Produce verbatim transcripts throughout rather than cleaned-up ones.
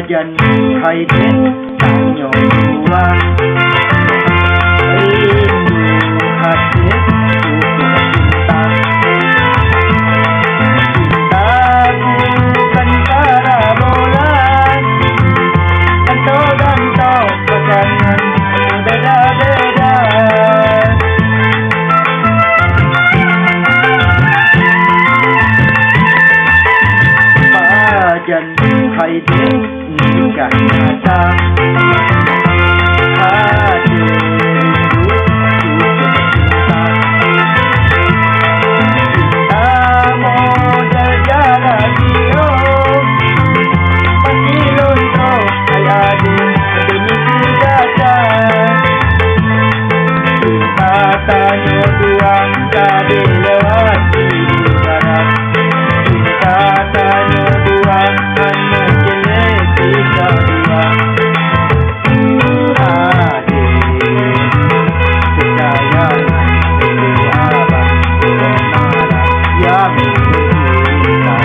Jan hai dek tanyoe dua, rindu hati untuk cinta. Cinta bukan parabola, gantoe-gantoe pasangan berbeda-beda. Pajan hai dek nikah nyata. Hati rindu cucok cinta. Cinta model jalan jiyong. Pasti lôn troh hai adé demi gata. Cinta tanyoe dua ka dilewat di darat. Cinta tanyoe dua hana keuneuk pisah dua. Adé, percaya ngon abang, nyang cinta.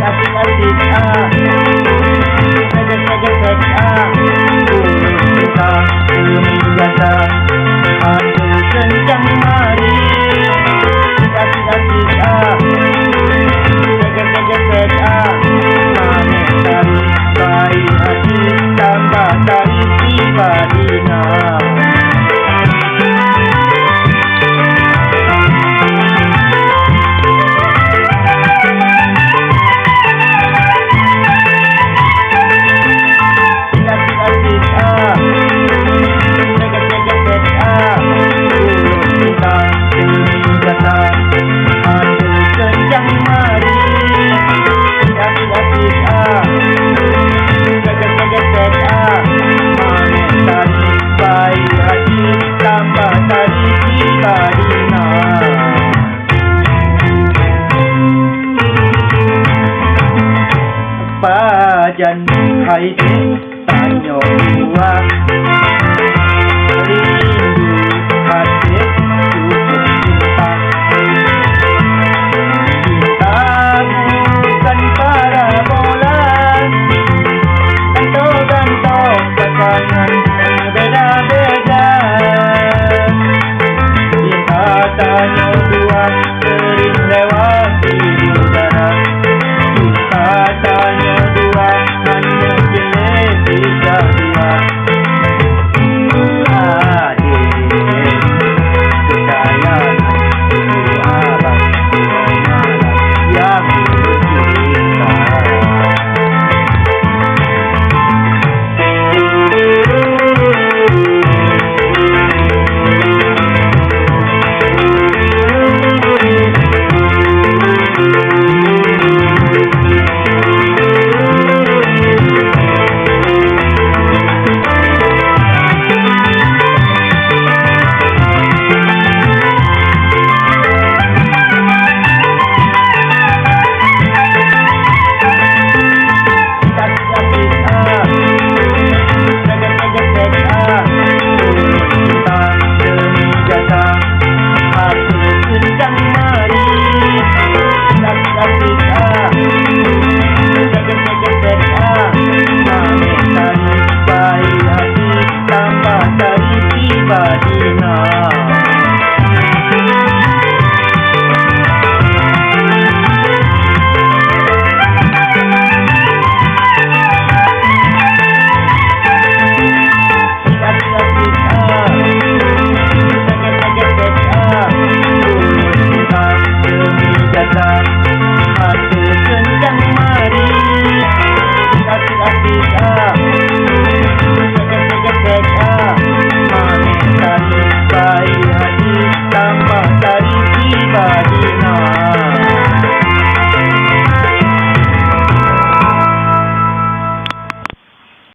Asik-asik, ah. Saget-saget, ah. Ulôn cinta, ulôn gata. Aduh, kencang mari. Asik-asik, ah. Saget-saget, ah. Manéh tari, baik hati, tambah tari pribadi na. Pajan hai dek tanyoe dua,